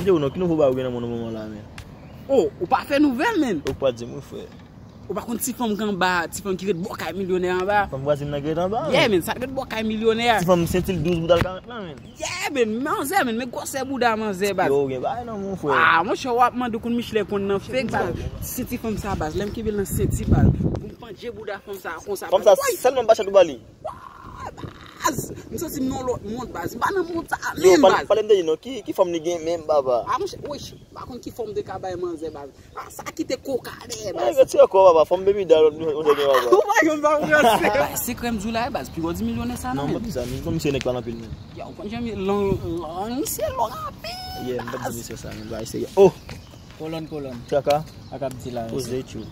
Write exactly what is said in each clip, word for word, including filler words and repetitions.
Yo, non, ki nouvo bagay ou gen nan mond nan moman la, men? Oh, ou pa fè nouvèl, men. Ou pa di m, wi, frè. Ou pa konn ti fanm ki anba, ti fanm ki ret bò kay milyonè anba? Fanm vwazin nan ki ret anba? Yeah, men, sa ki ret bò kay milyonè a. Ti fanm senti l douz bouda l karant lan, men. Yeah, men, manzè, men, men gwosè bouda manzè, baz. Yo, gen bagay nan men w, frè. Ah, monchè, w ap mande w konn Michelin konn nan fake, baz. Senti fanm sa, baz. Lè m kenbe l nan senti, baz. Pou m pandje bouda fanm sa, konsa, baz. Fanm sa, sèlman m pa chat ou ba li. Baz, m santi m nan lòt mond, baz. M pa nan mond sa menm, baz. Pale m de li non. Ki, ki fòm li gen menm, baba? Ah, monchè, wesh, m pa konn ki fòm de ka bay manzè, baz. Ah, sa ki te koka dèyè, baz. Nèg ti ankò, baba. Fòm Bermuda, lòt nou gen, baba. Ou pa jwenn pa franse. Bay sekrè m di w la, baz. Pi gwo di milyonè sa, non, men. Non, m pa di sa, non. Kòm se nèg pale anpil, men. Yo, ou konn jan long, long, misye long anpil. Yeah, m pa di misye sa, men. Bay serye. Oh! Kolòn, kolòn. Traka. Ak ap di la. Poze tchou.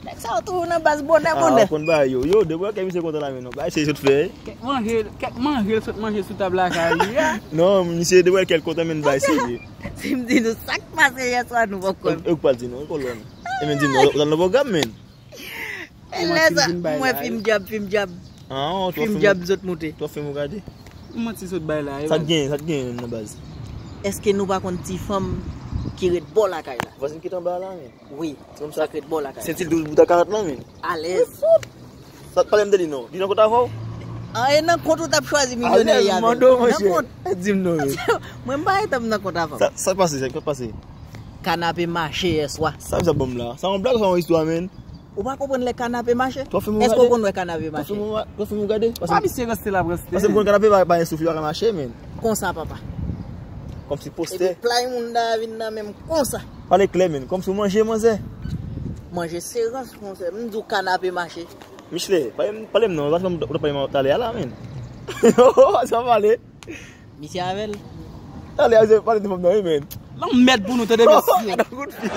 Nèg sa yo toujou nan baz bonè, bonè. Ah, konn ba yo. Yo, depi wè kè misye kontan la men non. Bay se sot fè. Kèk manje, kèk manje l sot manje sou tab lakay li a. Non, misye depi wè kè l kontan men bay se li. Si m di nou sa k pase yè swa nou poko. Ou pa di non, kolòn. E men di m non, ou nan pwogram men. E lè sa, mwen fim djab, fim djab. Ah, fim djab zot moute. Twòp fim ou gade? Manti sot bay la. Sa t gen, sa t gen nan baz? Èske nou pa konn ti fanm ki ret bò lakay la? Vwazin ki t anba la, men. Wi, sa k ret bò lakay la. Senti l douz bouda karant lan, men. Alèz. Sa t pale m de li non. Li nan kont avè w? An, e nan kont ou t ap chwazi milyonè a, men. Nan kont. Di m non, men. Mwen m pa etan m nan kont avè w. Sa, sa pase, sa pase. Kanape mache yè swa. Sa m sa bon la. Sa yon blag, sa yon istwa, men. Ou pa konprann lè kanape mache? Èske w konn wè kanape mache? Twòp fim ou gade? Pa misye ranse l ap ranse. Paske m konn kanape pa, pa gen souf, li pa ka mache, men. Konsa, papa. Kòmsi postè. Epi play moun da vin nan menm konsa. Pale klè, men. Kòmsi w manje, manzè. Manje se rans, monchè. M di w kanape mache. Michelin, pale m, pale m non. Ou ta pale m talè a la, men. Sa pale. Misye avè l. Ale, ale, pale de fanm nan, wi, men. Lanmèd pou nou, tande, mesye. Gade kout fi.